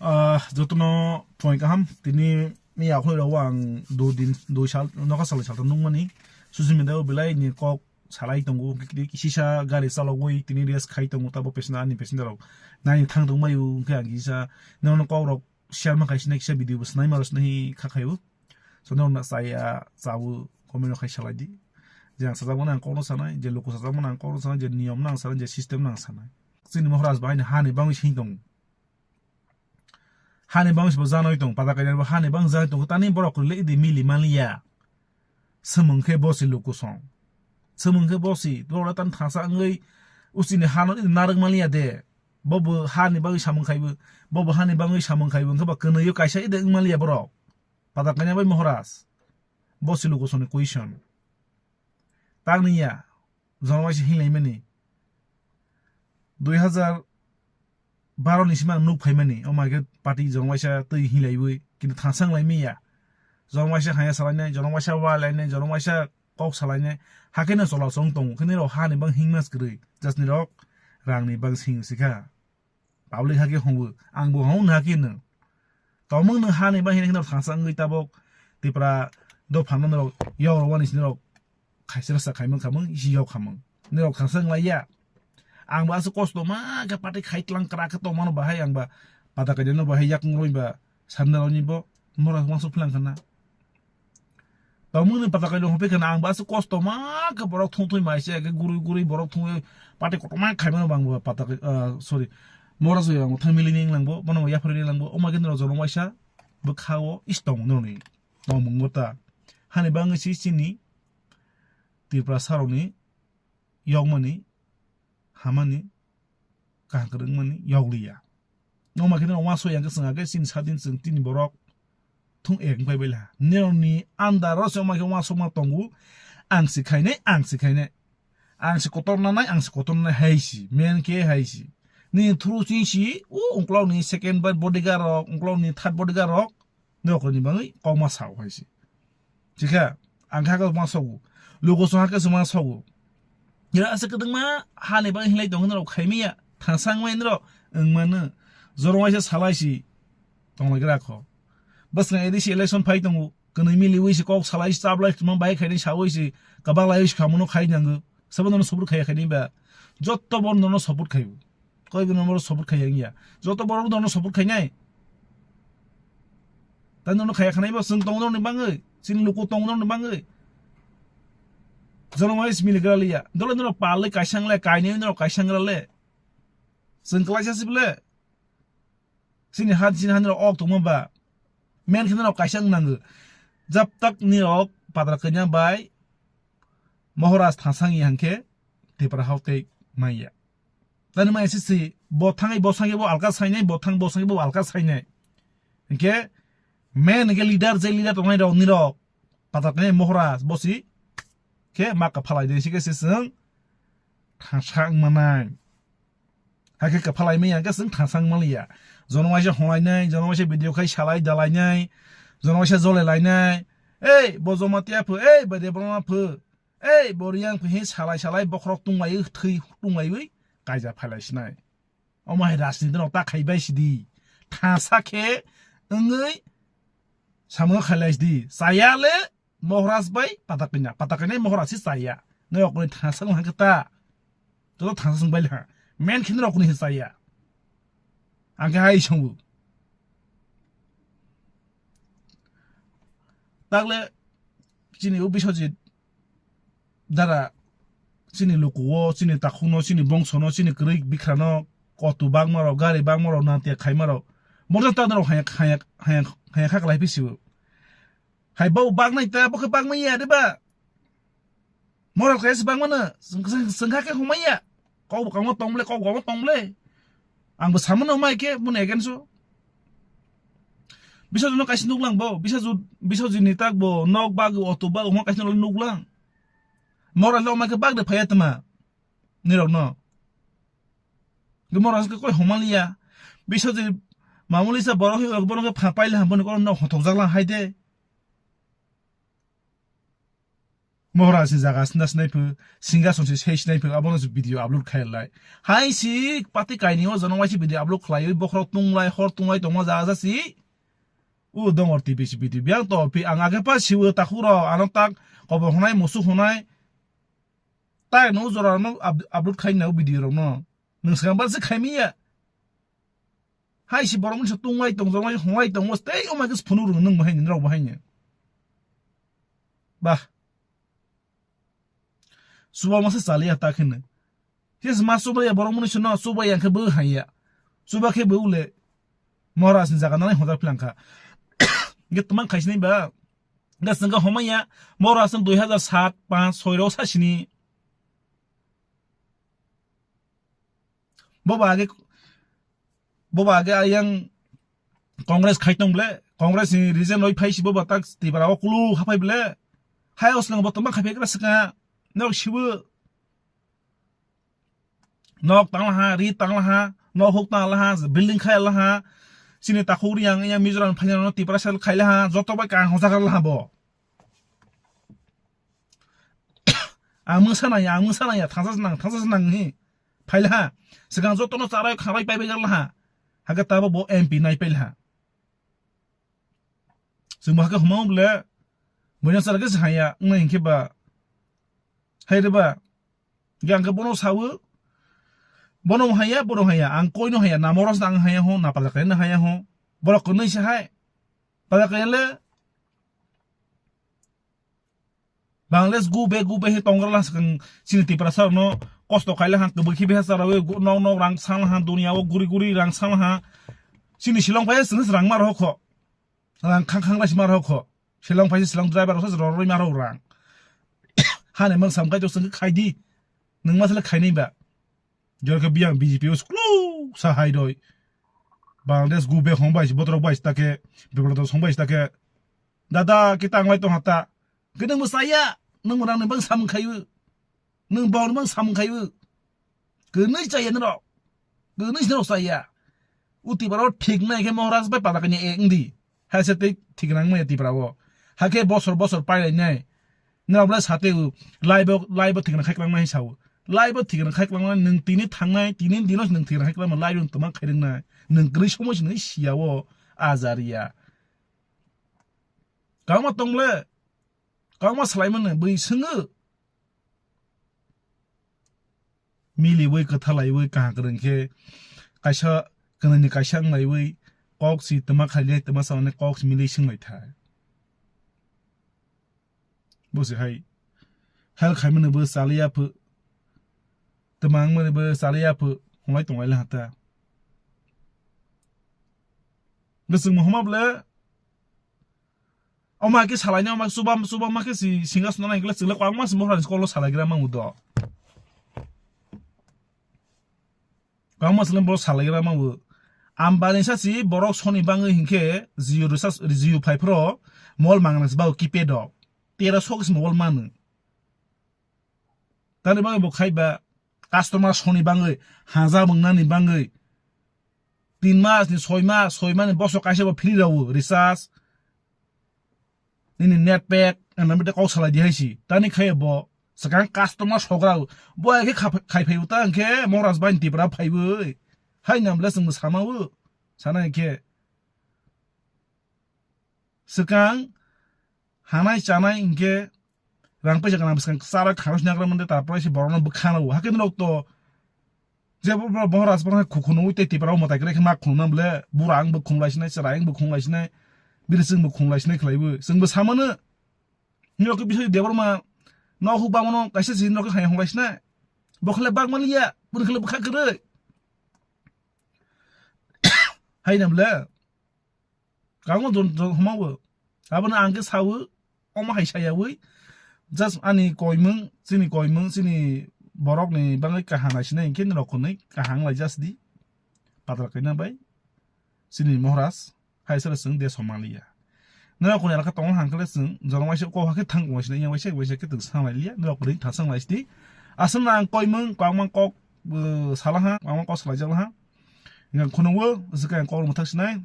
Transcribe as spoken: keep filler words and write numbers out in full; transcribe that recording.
Ah, jotono phone kaham, tini ni yakhoi rok ang do din, do sal, nokha salai salta nungmani. Social media o belai ni kok salai tongo, kiki sisa gari chalogwi tini race khai tongo, tabo passenger, ani passenger rok nai thang tong mayu, hwnkhe ang kisa nono kok rok share ma khai sinai, kisa video bo sinai ma rw sinai kha khaio. So, norok na chaya, chawo, comment rok khai salai di. Je ang sajak mano ang kokno sanai, je luku sajak mano ang kokno sanai, je niyom no ang sanai, je system no ang sanai. Chini Maharaj bai ni hani bangwi sing tongo. Hani bangwi se bo janai tong, pada kainai bo hani bang janai tong, tani borok le di mili maliya. Swmwng khe bosi luku song. Swmwng khe bosi, borok le tan thasa wngwi, usini hano narwk maliya de. Bo bo hani bangwi samwng khaibo, bo bo hani bangwi samwng khaibo, wngkhe ba kwnwi o kaisa ide wng maliya borok. Pada kainai bai Maharaj. Bo si luku songni question. Tang ni ya, jono waisa hinglai mani. Dui hazar baro ni sima nuk phai mani, o mai khe party jono waisa twi hinglai wi, kintu thasang lai mi ya. Jono waisa haya salai nai, jono waisa wa lai nai, jono waisa kok salai nai. Hakhe no chola chong tongo, khe nirok hani bang hingma kwrwi, just nirok rang ni bang sing sikha. Public hake hongo, ang bo hong na hake no. Tomung no hani ba hini hino thangsa wngwi tabok Tipra dophano norok yok rok wani sini rok khaisira sa khaimang khamang isi yok khamang. Norok thangsa wng lai ya. Ang ba aswk kosto ma khe pati khai tlang kra khe tong mano bahai ang ba pata kaida no bahai yakung roi ba sanda roni bo mora mangso phlang khana. Tongmung ni pata kaino hophi khana ang ba aswk kosto ma khe borok thung thung mai se, khe gurui gurui borok thung pati kotorma khai mano bang bo pata kai, ah, sorry, mora se ang thang mili ni lang bo, bono yapharwi ni lang bo, o ma khe noro jono waisa bwkha o is tong noni tongmung bo ta. Hani bangwi si chini Tripura saroni yokmani, hamani, kaham kwrwngmani yokliya. Nokma khe nw uansuk yang khe chwng khe chini sadin chwng tini borok thung ek wngpai bai laha. Nini andar o se wngma khe uansukma tongo, ang se khainai, ang se khainai. Ang se kotor nanai, ang se kotor nanai hai si, men khe hai si. Nini through chini si, o ungkulok ni second bodyguard rok, ungkulok ni third bodyguard rok, nokni bangwi kokma sao hai se. Chikha, ang kha khe ma sogo. Lugo song khe ma sogo. Ira asa kwdwngma hani bangwi hinlai tong hinrok khaimiya. Thasang mai hinrok wngmano. Jorong waisa salai si tonglai gra kho. Bwswng A D C election phai tongo. Kwnwi miliwi si kok salai si chaplai tongma bai khaini sawi si kabak lai si khamuno khai nango. Sabo nono support khaiya khaini ba. Jotto bon nono support khaio. Koi bo nono support khaiya wngya. Joto borok nono support khainai. Tei nono khaiya khanai bo chwng tongo norokni bangwi, chini luku tongo norokni bangwi. Jono mai simi le gra liya. Dole norok pal le kaisang le, kainwi norok kaisang gra le. Chwng kwlaisa sib le. Chini ha, chini ha norok ok tongma ba. Men khe norok kaisang nango. Jab tak nirok padra kanya bai Maharaj thasang ya hwnkhe Tipra hao tei maya. Tani mai sisi bo thangai bo sangi bo alka sainai, bo thang bo sangi bo alka sainai. Hwnkhe men hwnkhe leader, je leader tongnai rok nirok patak nai Maharaj bosi khe ma kaphalai de sikhe se chwng thangsa wngmanai. Hakhe kaphalai maya hwnkhe chwng thangsa wngmanliya. Jono waisa holainai, jono waisa video khai salai dalainai, jono waisa jole lainai. Ei bo Jamatia phu, ei bo Debbarma phu. Ei, bo Riyang phi salai salai bokhorok tunglai thwi tunglaiwi kaija phailai sinai. Omo hai rajniti no ta khaibai sidi. Thasa khe wngwi samungo khailai sidi. Chaya le Maharaj bai patakina, patakina Maharaj si chaya. Nai okni thasa wng khe ta. Joto thasa wng bai le ha. Men khin rokni hi chaya. Ang khe hai songo. Takle chini o Biswajit dara chini lukuo, chini takhuno, chini bongsono, chini kwrwi bikhrano, kotu bagmarok, gari bagmarok, nantiya khaimarok, motor ta norok haya, haya, haya, haya kha kwlai phi sio. Hai bo bagnai ta, bo khe bagmai ya de ba? Moral khe se bagmano, chwng, chwng, chwng kha khe humai ya. Kok bo kamo tong ble, kok bo kamo tong ble. Ang bo samano mai khe, boni against o. Biswajit no kaisa nuklang bo, Biswajit, Biswajit ni tak bo, nok bag, auto bag, omo kaisa nuklang. Moral no mai khe bag de phaya tma. Nirok no. Ge moral khe koi humaliya. Biswajit mamuli sa borok hi, borok khe pha paile ham boni kono nok hotok jaklang hai de. Mohra si jaga sinda sinai phu, singa sonsi sei sinai phu, abono si video upload khai lai. Hai si pati kaini o jono waisi video upload khlai, bokhorok tunglai, hor tunglai tongma jaga si. U dongor T V si video. Biang to pi ang age pa siwo takhuro, ano tak kobo hunai, musu hunai. Tai no jora no up-, upload khai na video rok no. Nung sangba se khai miya. Hai si borok mungsa tunglai tong, jormai hunglai tong, tei o mai khe phunu rung nung bahai ni, nrok bahai ni. Bah. Chuba masa chaliya ta kheno. His ma chuba ya borok muni sino chuba yang khe bo haiya. Chuba khe bo ule. Mohra sin jaga nai hoda philangkha. Ge tmang khaisni ba. Ge sengka homaya. Mohra sin dui hazar sat, panch, soi ro sa sini. Boba age, boba age ayang Congress khai tong ble, Congress ni reason roi phai si boba tak Tripura o kulu hapai ble, hai oslang bo tongma khai pekra saka, nok sibu, nok tang laha, ri tang laha, nok huk tang laha, building khai laha, sini takhuk ri yang, yang Mizoram phai no Tripura sel khai laha, joto bai kang hosa kar laha bo. Ang mungsa nang ya, ang mungsa nang ya, thangsa se nang, thangsa se nang hi. Phai laha. Swkang jotono charai kharai pai bai jak laha. Hake tabo bo M P nai pai laha. Chwng bo hake huma ble. Boina chara khe se haya, wngna hinkhe ba. Hai re ba. Ge ang khe bono sawo. Bono haya, bono haya. Ang koino haya, namo ros ang haya ho, na pala kaino haya ho. Borok kwnwi se hai. Pala kaile. Bangladesh gu be gu be he tonggra la swkang chini Tiprasa rokno kosto khaila ha, kwbwi khe beha chara wi gu-, nok nok rang sang ha, dunia o guri guri rang sang ha. Chini Shillong phai se rang ma rokho. Rang khang khang lai ma rokho. Shillong phai se Shillong driver rok se roroi ma rok rang. Hane mang sam khai to swng khai di. Nung ma sala khai nai ba. Jor khe biyang B J P o sklu sa hai doi. Bangladesh gu be hong bai si botrok bai si ta khe. Bibroto song bai si ta khe. Dada, kita ang lai tong hata. Kini mo saya, nung mo nang bang samung khayu. Nung bang bang samung khayu. Kini saya nero. Kini nero saya. Uti baro thik nai khe Maharaj bai pada kanya ek ndi. Hai se tei thik nang maya Tipra o. Hakhe bosor bosor pai lai nai. Nero bla sate u. Lai bo, lai bo thik na khai klang nai sao. Lai bo thik na khai klang nai, nung tini thang nai, tini dino nung thik na khai klang nai, lai bo tuma khai rung nai. Nung kri somo si nai siya o. Ajaria. Kangma tongle, kangma salaimano bwi swngo. Miliwi, kwthalaiwi, kaham kwrwng khe kaisa, kwnwini kaisa wnglaiwi, kok si twma khailai, twma samani kok si milwi swnglaithai. Bo se hai, hel khaimano bo chaliya phu, twma wngmani bo chaliya phu, hwnlai tonglai laha ta. Bwswk mohoma ble, Oma khe salaini, oma chuba, chuba ma khe si singa suna nai kle chwla kwbangma si mohra ni kolo salai gra mangu do. Kwbangma si bo salai gra mangu. Ambani sa si borok soni bangwi hinkhe Jio risa, Jio phai phro mol mangna si bago keypad o. Tera sok si mol manu. Tani bagwi bo khai ba customer soni bangwi haja mwngnani bangwi tin mas ni soi mas, soi mas ni bosok kaisa bo free rw recharge nini net pack ana bete kok salai di hai si tani khai bo swkang customer sogra bo ai khe khap-, khai phai uta hwnkhe Maharaj bai Tipra phaiwi hai nam le chwng sama u sana hwnkhe swkang hanai chanai hwnkhe rang paisa gana bwskang kwcharo khano sinagra mande, tarpore se borokno bwkhano o. Hakhe norok to je bo, bo, Maharaj borok khukhuno ui tei Tipra o mwtai kwrwi khe ma khununa bole, bura ang bo khunglai sinai, chwrai ang bo khunglai sinai, bini chwng bo khunglai sinai khlai bo. Chwng bo samano, norok khe bisoi Debbarma nok huk bangmano kaisa si norok khe hai hunglai sinai. Bo khle bak man liya, bwrwi khle bwkha kwrwi. Hai na bole. Kangma don, don homa bo. Abono ang khe sawo, omo hai sayawi. Just ani koimung, chini koimung, chini borok ni bangwi kaham nai sinai, hinkhe norok hwnwi kaham lai just di. Patra kaina bai. Chini Maharaj, hai sara chwng de somaliya. Norok hwnwi alakha tongo hang khle chwng, jono waisa kok hakhe thang waisa, yang waisa, waisa khe twk sang lai liya, norok hwnwi thang sang lai sidi. Aswk no ang koimung, kwbangma kok, uh, salaha, kwbangma kok salai jak laha. Yang khunung wo, jwkha yang kok mwthak sinai.